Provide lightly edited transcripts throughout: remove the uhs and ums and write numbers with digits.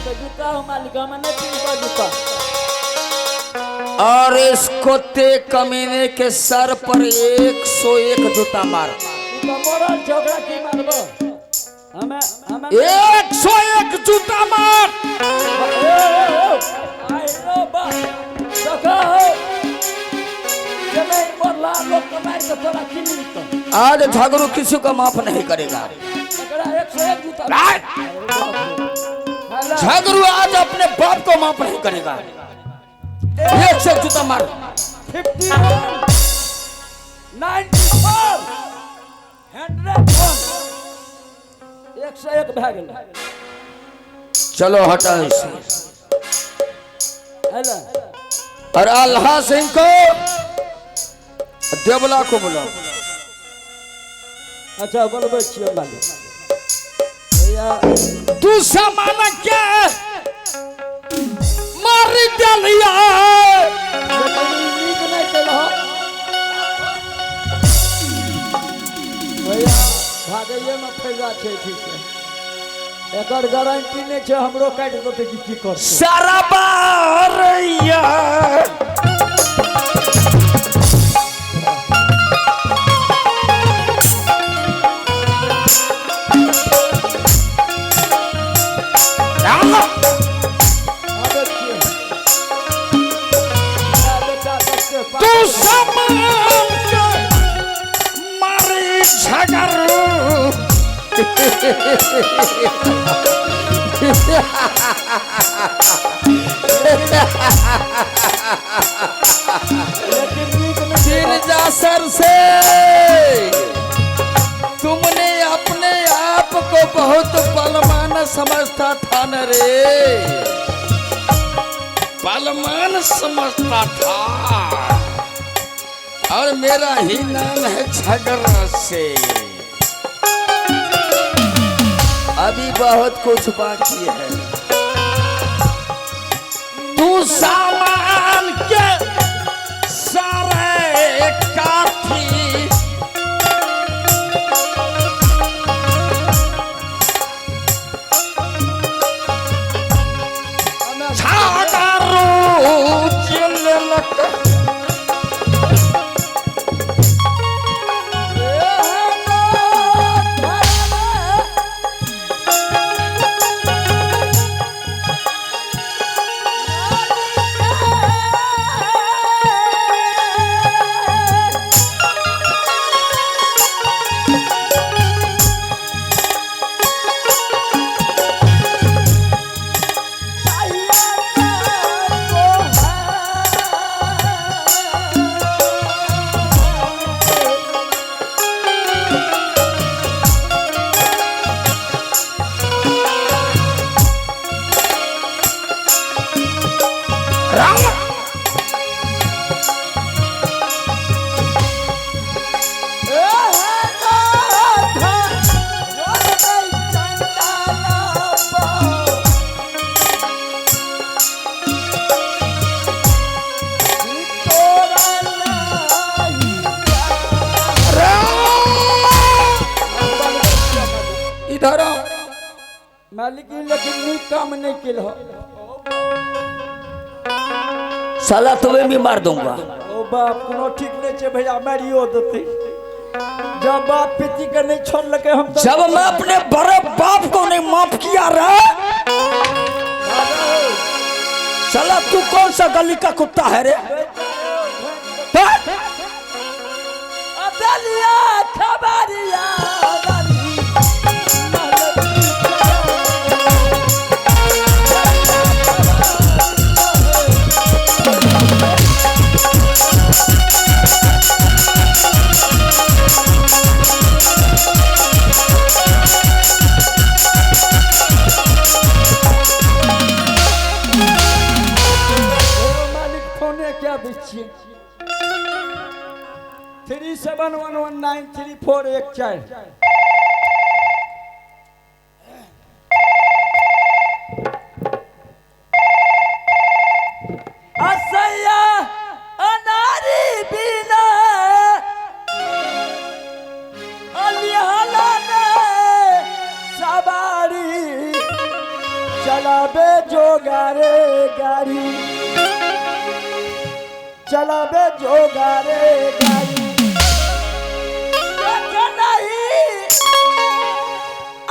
जूता हो मालिक, हम नहीं पीबो जूता। और इस कुत्ते कमीने के सर पर 101 जूता मार। तू तो मरल छै, ओकरा की मारबो? हमें हमें 101 जूता मार। ए, ए, ए, आइरो बा देखो जमीन मरला लोग के मार के तोरा की मिलतो? आज झगड़ू किसी को माफ नहीं करेगा। एकरा 101 जूता। हेलो। झगड़ू आज अपने बाप को माफ नहीं करेगा। 101 जूता मार। 51 94 101 101 भए गेल। चलो हटा इसे। हेलो। और अल्लाह सिंह को, देवला को बुलाओ। अच्छा बोलबै छियै मालिक भैया। तू सामान के मार दिलिया। लेकिन ई नीक नहि केलहो भैया, भागैएमे फायदा छै। ठीक छै, एकर गारंटी नहि छै हमरो काटि देतै कि की करतै। सारा बारैया आबै छियै। आ, बेटा देखते तू सामान के मारी झगड़ू। लेकिन नीक नहि गिरजा सर से तुमने अपने आप को बहुत बलमान समझता था न रे, बलमान समझता था और मेरा ही नाम है झगड़ा से। अभी बहुत कुछ बाकी है। तू सामान के सारे काफी झाड़ू चिलक। राम। राम इधर आओ। मालिक, लेकिन नीक काम नहि केलहो। साला तुम्हें भी मार दूंगा। ओ बाप, कोनो ठीक नहि छै भैया, मारियो देतै। जब बाप पिती के नहीं छोड़लकै हम तऽ जब मैं अपने बड़े बाप को नहीं माफ किया रे, साला तू कौन सा गली का कुत्ता है रे? हट! अदलिया खबरिया। मालिक, फोने क्या दै छियै? 3711193414। असैया अनारी बिना अलिहला ने सवारी। चलाबे जोगारे गाड़ी, चलाबे जोगारे गाड़ी, देखे नहीं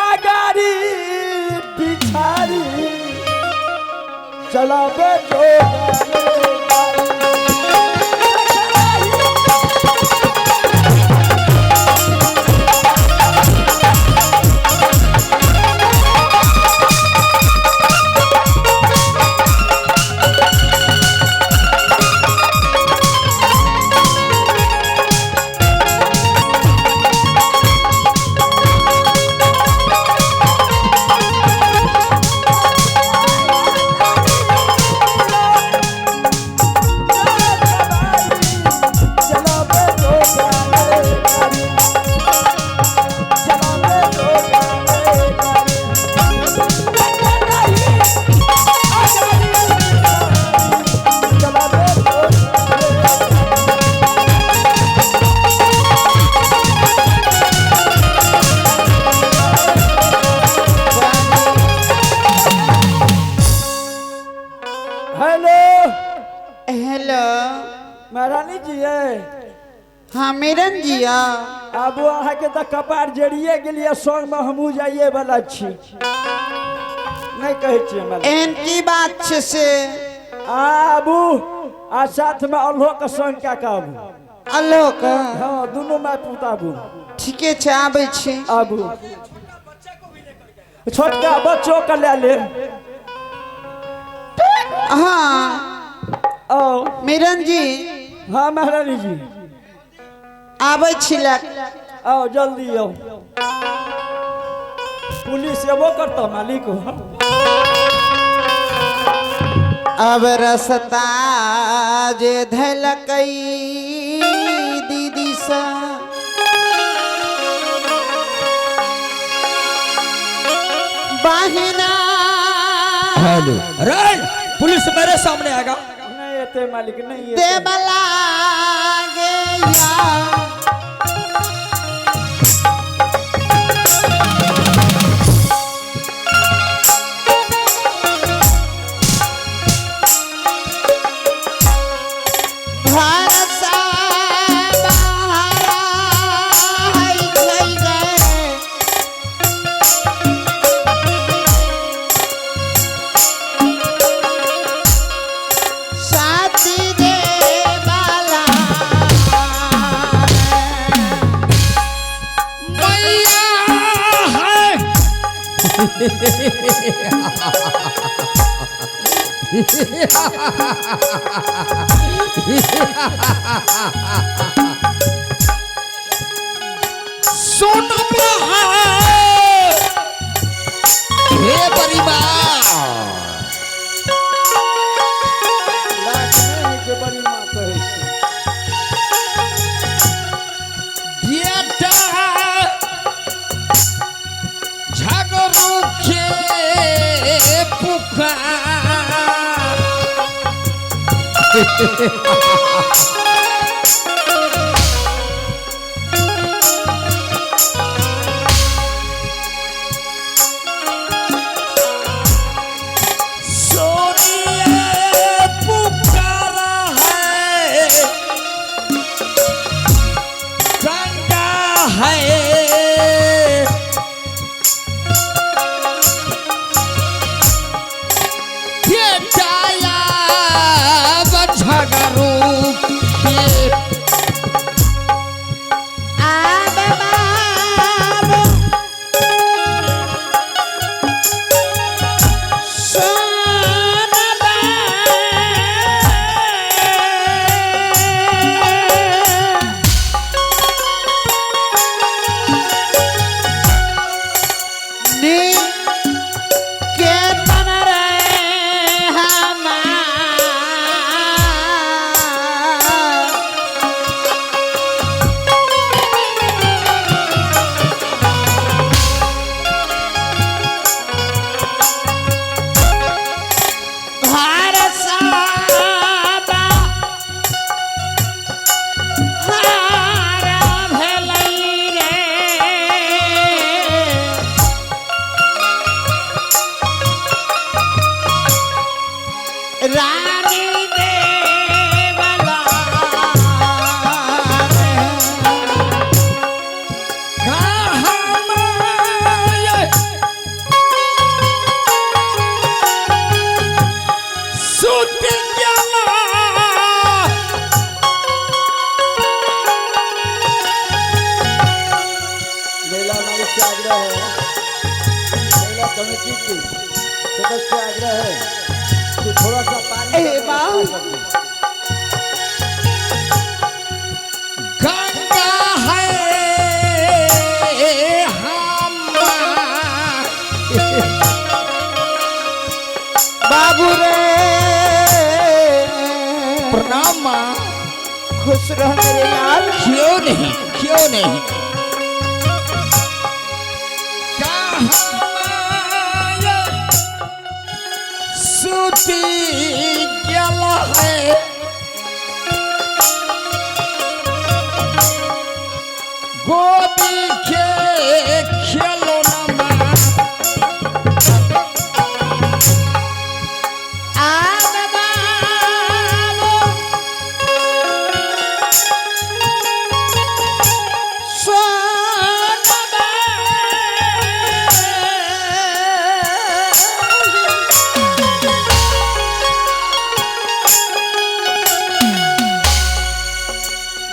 आगाड़ी पिछाड़ी, चलाबे जोगारे गाड़ी। चलाबे जोगारे गाड़ी, चलाबे जोगारे गाड़ी, देखे नहीं आगाड़ी पिछाड़ी, चलाबे जोगारे गाड़ी। Hello hello. महारानी जी है। हाँ मिरन जी आ। आबू अहाँके तऽ कपार जड़िए गेलियै, संगमे हमहूँ जाइए वाला छी। नहि कहै छियै हमरा। एहन की बात छै से? आबू आ साथमे अल्होके संग कए कऽ आबू। अलोक? हँ, दुनू माय पुत आबू। ठीके छै, आबै छी। आबू, छोटका बच्चोके लए लेब। हाँ आउ। मिरन जी। हाँ महारानी जी। आबै छी लए। आओ जल्दी आओ, पुलिस एबो करतौ मालिक। अब रसता जे धलकई दीदी सा बहिना। हेलो रे, पुलिस मेरे सामने आएगा। नहीं एते मालिक, नहीं एते। देवला गया। भरसा बहारा है छै गे। साथी देवला मैया है। सुन हे परिवार, लाख नहि होइ छै, बड़ी माँ कहै छै। बेटा झगड़ू के पुकार। सोनिए पुकारा है, गंगा है। बेटाया झगड़ू के सदस्य से आग्रह है कि थोड़ा सा पानी ए का बा। व्यवस्था कर दें। गंगा है हमार बाबू रे प्रणाम माँ। खुश रह मेरे लाल। क्यों नहीं, क्यों नहीं। कहाँ सूती गया है गोदी के खेलो माँ। आब बाबू सोनबा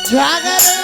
झगड़ा